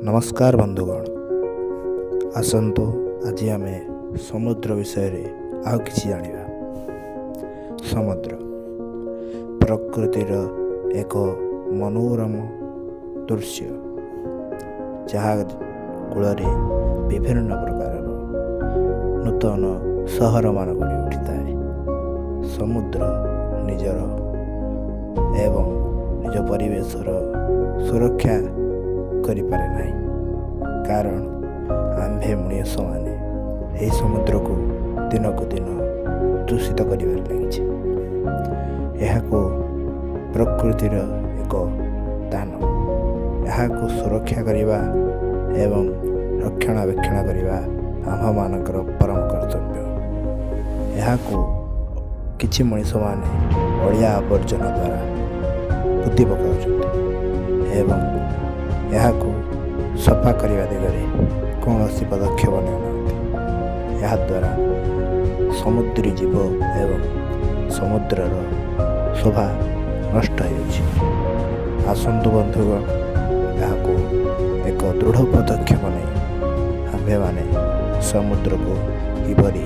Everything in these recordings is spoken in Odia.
ନମସ୍କାର ବନ୍ଧୁଗଣ, ଆସନ୍ତୁ ଆଜି ଆମେ ସମୁଦ୍ର ବିଷୟରେ ଆଉ କିଛି ଜାଣିବା। ସମୁଦ୍ର ପ୍ରକୃତିର ଏକ ମନୋରମ ଦୃଶ୍ୟ, ଯାହା କୂଳରେ ବିଭିନ୍ନ ପ୍ରକାରର ନୂତନ ସହରମାନ ଗଢ଼ି ଉଠିଥାଏ। ସମୁଦ୍ର ନିଜର ଏବଂ ନିଜ ପରିବେଶର ସୁରକ୍ଷା କରିପାରେ ନାହିଁ, କାରଣ ଆମ୍ଭେ ମଣିଷମାନେ ଏହି ସମୁଦ୍ରକୁ ଦିନକୁ ଦିନ ଦୂଷିତ କରିବାରେ ଲାଗିଛେ। ଏହାକୁ ପ୍ରକୃତିର ଏକ ଦାନ, ଏହାକୁ ସୁରକ୍ଷା କରିବା ଏବଂ ରକ୍ଷଣାବେକ୍ଷଣ କରିବା ଆମ୍ଭମାନଙ୍କର ପରମ କର୍ତ୍ତବ୍ୟ। ଏହାକୁ କିଛି ମଣିଷମାନେ ଅଳିଆ ଆବର୍ଜନା ଦ୍ୱାରା ପୋତି ପକାଉଛନ୍ତି ଏବଂ ଏହାକୁ ସଫା କରିବା ଦିଗରେ କୌଣସି ପଦକ୍ଷେପ ନେଉନାହାନ୍ତି। ଏହାଦ୍ୱାରା ସମୁଦ୍ରୀ ଜୀବ ଏବଂ ସମୁଦ୍ରର ଶୋଭା ନଷ୍ଟ ହେଉଛି। ଆସନ୍ତୁ ବନ୍ଧୁଗଣ, ଏହାକୁ ଏକ ଦୃଢ଼ ପଦକ୍ଷେପ ନେଇ ଆମ୍ଭେମାନେ ସମୁଦ୍ରକୁ କିପରି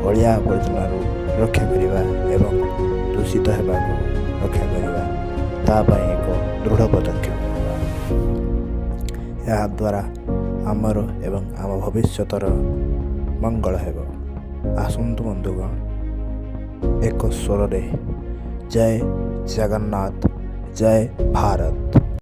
ଅଳିଆ ଆବର୍ଜନାରୁ ରକ୍ଷା କରିବା ଏବଂ ଦୂଷିତ ହେବାକୁ ରକ୍ଷା କରିବା, ତା ପାଇଁ ଏକ ଦୃଢ଼ ପଦକ୍ଷେପ ନେବା। ଏହାଦ୍ୱାରା ଆମର ଏବଂ ଆମ ଭବିଷ୍ୟତର ମଙ୍ଗଳ ହେବ। ଆସନ୍ତୁ ବନ୍ଧୁଗଣ, ଏକ ସ୍ୱରରେ ଜୟ ଜଗନ୍ନାଥ, ଜୟ ଭାରତ।